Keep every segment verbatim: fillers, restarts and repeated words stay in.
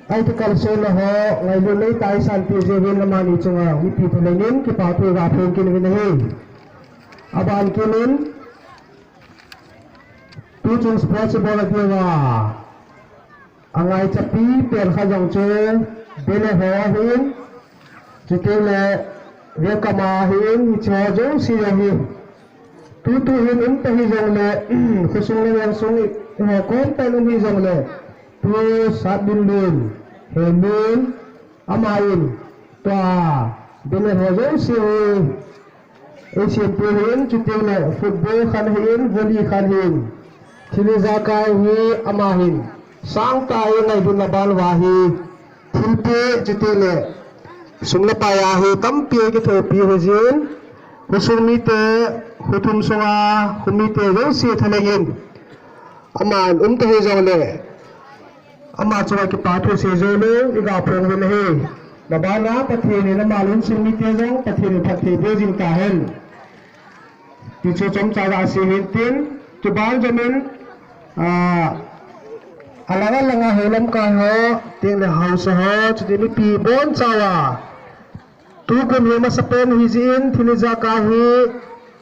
Ahi, tu kalson ho, ngailut nei tah a isan peh jeh uvin amani chunga mipi thalheng in kipathu iga phong kit uvin ahi. Aban kit in, tuchung sports ibol a diuva angaichapi pen khat jong chu banner ho ahin, chuteng le welcome a ahin, hiche ho jouse jong hi tutu hin um ta hijongle, khosung le vengsung ho kom tah in um hijongle, tu Satbin Lun, Helun, ama in tua banner ho jouse hi eisempeh in, chuteng le football khat hin, volley khat hin, thil ijakai hi ama hin sangtah a eingailut na ban uva hi thilpeh, chuteng le sum le pai a hi tampi eikithopi hijin, khosung mite, khothum sunga kho mite jouse thalheng in aman um ta hijongle, ama chunga kipathu seijou lou iga phong uvin ahi. Abana Pathen in ama le insung mite jong Pathen in phatthei boh jing tahen, ti chu chomcha gasei hin tin, chuban jomin, ah, alang alang a houlamkai ho, chuteng le haosa ho, chuti mipi bonchauva tukum hi amasapen ahijeh in, thil ijakai hi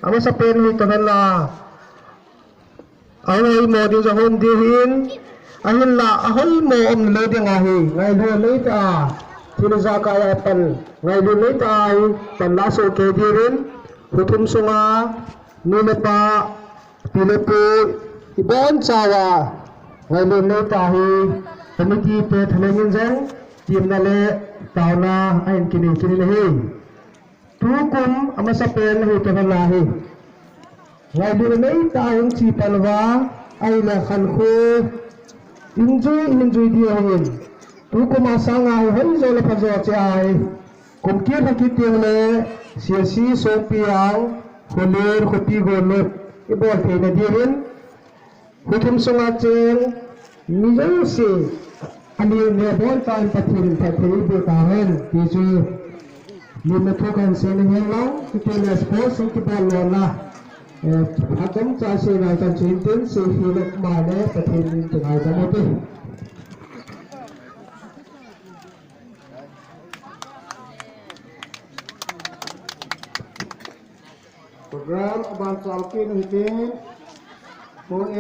amasapen ahi toh hen la, ahoimo diu jong hung um diu ahin, ahinla ahoimo umna lou dinga hi ngailut nei tah a, thil ijakai a pan, ngailut nei tah a hi pan la sohkei diuvin, khothum sunga nu le pa, pi le pu, ibonchauva ngailut nei tah a hi committee te thalheng in jong temna le taona ahin kinei kit in ahi. Tukum amasapen ahi toh hen la hi, ngailut nei tah a hung che pan uva, ahile khankho in jui in jui diu ahin, tukum a sanga hi hoijo le phajo cheh ahi. Kum kit lha kit teng le, C S C Songpijang, Kholen, Khopi Golnop ibol theina diuvin, khothum sunga cheng mi jouse, alim le abonchauvin Pathen in phatthei eiboh tahen, ti chu limna thu kahin sei ning hen lang, chuteng le sports hung kibol lona, eh, achomcha sei ngai chan chu hin tin, seikhel le ma le Pathen min tin ngaidam ute. Program aban chal kit u hitin, kong e.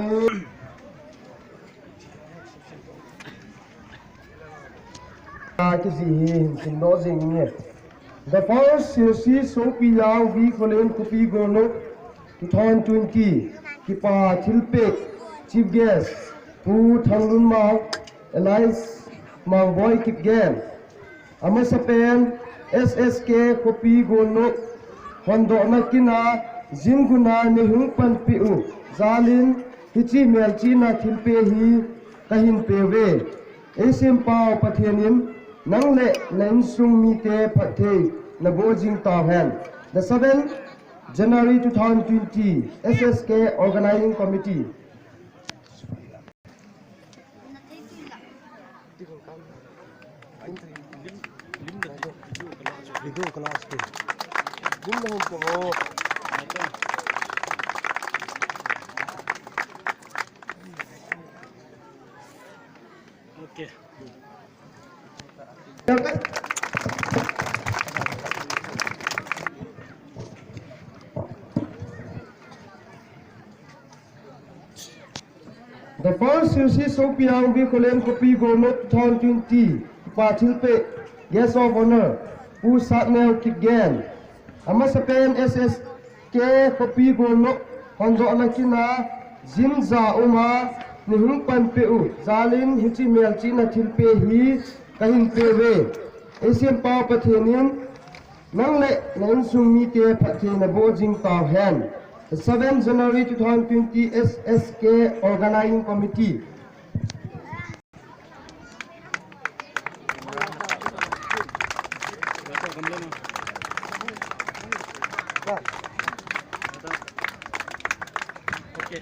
Kiji hi hin tin doh jing nge. The first C S C Songpijang V Kholen Khopi Golnop two thousand twenty kipa thilpeh, Chief Guest, Pu Thanglunmang, alias Mangboi Kipgen. Amasapen, S S K Khopi Golnop hondohna kin a, gym ground a neihung panpeh u jalin hiche melchihna thilpeh hi kahin peuve. Eisempau Pathen in nang le na insung mite phatthei naboh jing tauhen. The seventh January two thousand twenty, S S K Organizing Committee. Okay. The first C S C Songpijang V Kholen Khopi Golnop two thousand twenty kipa thilpeh, Guest of Honor, Pu Satneo Kipgen. Amasapen S S K Khopi Golnop hondohna kin a, gym ground a neihung panpeh u jalin hiche melchihna thilpeh hi kahin peuve. Eisempau Pathen in nang le na insung mite phatthei naboh jing tauhen. The seventh January two thousand twenty, S S K Organizing Committee. Okay.